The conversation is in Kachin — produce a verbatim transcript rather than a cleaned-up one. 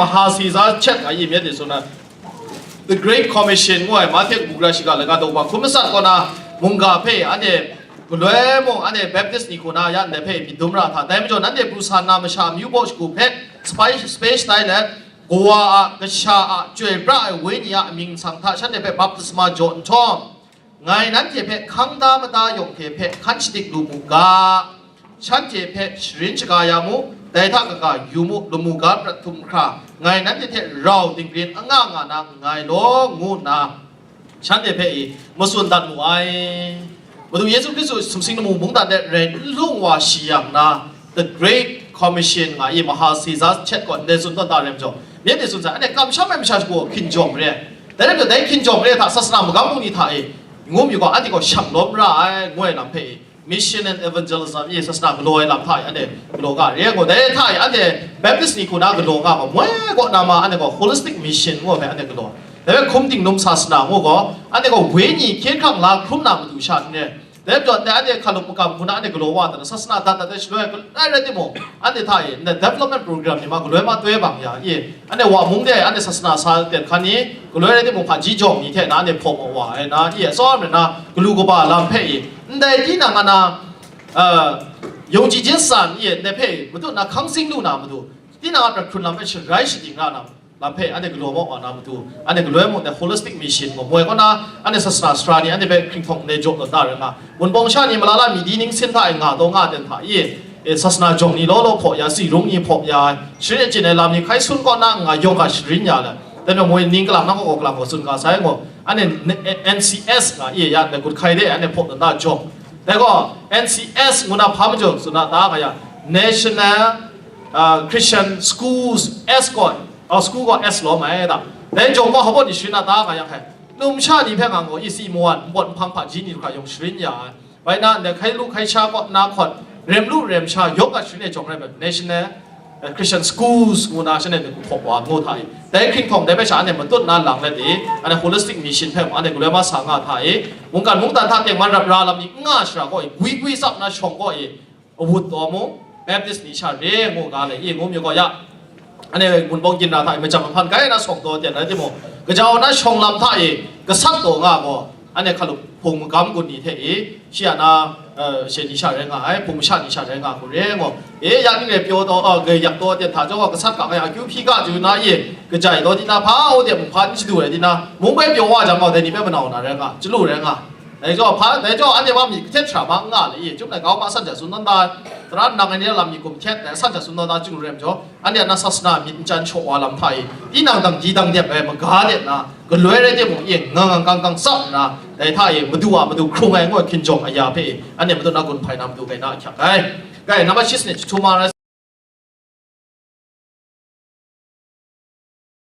Hasi za chet a yi myit ni suna, The Great Commission ngu ai Mahte kabu gara shiga laga daw ba hkum matsat kaw na mungga hpe anhte galoi mung anhte Baptist ni hku na ya ndai hpe myit dum ra hta. Dai majaw nanhte pru sa nna masha amyu baw shagu hpe sape, sape shatai let, Kawa a, Kasha a, Chyoi pra ai Wenyi a amying nsang hta shanhte hpe baptisma jaw nhtawm, ngai nanhte hpe hkang da mada yawng hte hpe hkan shadik lu mu ga, shanhte hpe sharin shaga ya mu, dai hta kaga yu mu, lamu ga prat htum hkra, ngai nanhte hte rau dingrin anga nga na nngai law, ngu nna shanhte hpe i matsun dat mu ai. Madu Yesu Hkristu sumsing lamu mungdan de rai n lung wa shi yang na, The Great Commission nga i, Mahasi za chet gaw ndai tsun tawn ta rai majaw, myit ni tsun sai, anhte kamsham ai masha shagu hkinjawng re ai. Dai rai majaw, dai hkinjawng re ai hta, sasana magam bungli hta e, ngu mi gaw, anhte gaw shang lawm ra ai, ngu ai lam hpe i, Mission and Evangelism i sasana galaw ai lam hta e, anhte galaw nga re ai gaw, dai hta e, anhte Baptist ni hku na galaw nga gaw, moi kaw na ma, anhte gaw holistic mission ngu ai hpe anhte galaw. Dai hpe hkum dingnum sasana ngu gaw, anhte gaw wenyi hkye hkrang la hkrum na matu sha n re. Dai majaw, ndai anhte hkalup makam hku na anhte galaw wa nna, sasana dat dat ai shaloi, galoi rai timung, anhte hta e, ndai development program ni ma galoi ma toi bang ya, i, anhte wa mung de, anhte sasana sa ten hkan ni, galoi rai timung, hpaji jawng ni hte na anhte hpaw ma wa ai na, i, atsawm rai na, galu kaba lam hpe i, ndai tinang a na, uh, yawng ji jin san, i, ndai hpe i, matut na hkang zing lu na matu, tinang a prat hkrun lam hpe sharai shading ra na, lam hpe anhte galaw maw wa na matu, anhte galoi mung de holistic mission gaw moi kaw na, anhte sasana sara ni anhte hpe hkringhtawng ndai jaw tawn da rai nga, Wunpawng sha ni malala mi di ningsin hta e nga taw nga ten hta i, e, sasana jawng ni law law hpaw ya, tsi rung ni hpaw ya, sharin achyin ai lam ni hkai sun kaw na nga yawng ga sharin ya le, dan yawng moi ning kalang na kaw kaw kalang gaw tsun ga sai ngu, anhte N C S nga i ya, ndai gut hkai de, anhte hpaw tawn da jawng, dai gaw N C S ngu na hpa majaw tsun na ta nga ya, National, uh, Christian Schools, S gaw, uh, school gaw S lawm ai da. Dai jawng gaw hpa baw ni sharin na ta nga yang hkai. Numsha ni hpe nga gaw, isi mawan, npawt nhpang hpaji ni hkra yawng sharin ya ai. Bai na, ndai hkai lu hkai sha kaw na hkawt, rem lu rem sha, yawng a sharin e jawng rai ai, National, uh, Christian Schools ngu na shanhte hpe hpaw wa ngu hta i. Dai hkringhtawng dai hpe sha anhte matut na lang let i, anhte holistic mission hpe mung anhte galoi ma sa nga hta i, mungkan mungdan hta tengman rap ra lam ni n nga shara kaw i, gwi gwi tsap na shawng kaw i, awut taw mu, Baptist ni sha re ngu ga le i, ngu mi gaw ya, anhte Wunpawng ginra hta i, macam mahpan kai na shawng taw ten rai timung, kajau na shawng lam hta i, gasat taw nga gaw, anhte hkalup hpung magam gun ni hte i, shi a na, eh, she ni sha rai nga ai, hpung masha ni sha rai nga hku re ngu. E, ya ning rai pyaw taw, eh, gaiyak taw ten hta jaw gaw, gasat ga ai akyu hpyi ga ju na i, kajai taw di na, hpa u de mung hpa n shadu ai di na, mung bai pyaw wa jang gaw, dai ni hpe manau na rai nga, chyalu rai nga. Dai jaw, hpa, dai jaw, anhte wa myit kahtet hkra ma n nga le i, chyum ai kau ma san ja tsun tawn da, tara nang ai ni a lam myit kum htet, dai san ja tsun tawn da, chyalu rai majaw, anhte a na sasana myit n chyan shaw wa lam hta i, tinang dang di dang dep ai maga de na, galoi rai timung i, ngang ngang kang kang tsap nna, dai hta i, Madu a Madu hkrung ai ngu ai hkinjawng aya hpe i, anhte Madu na gun hpai na Madu gai na ahkyak ai. Gai, number six ni, Chuma rai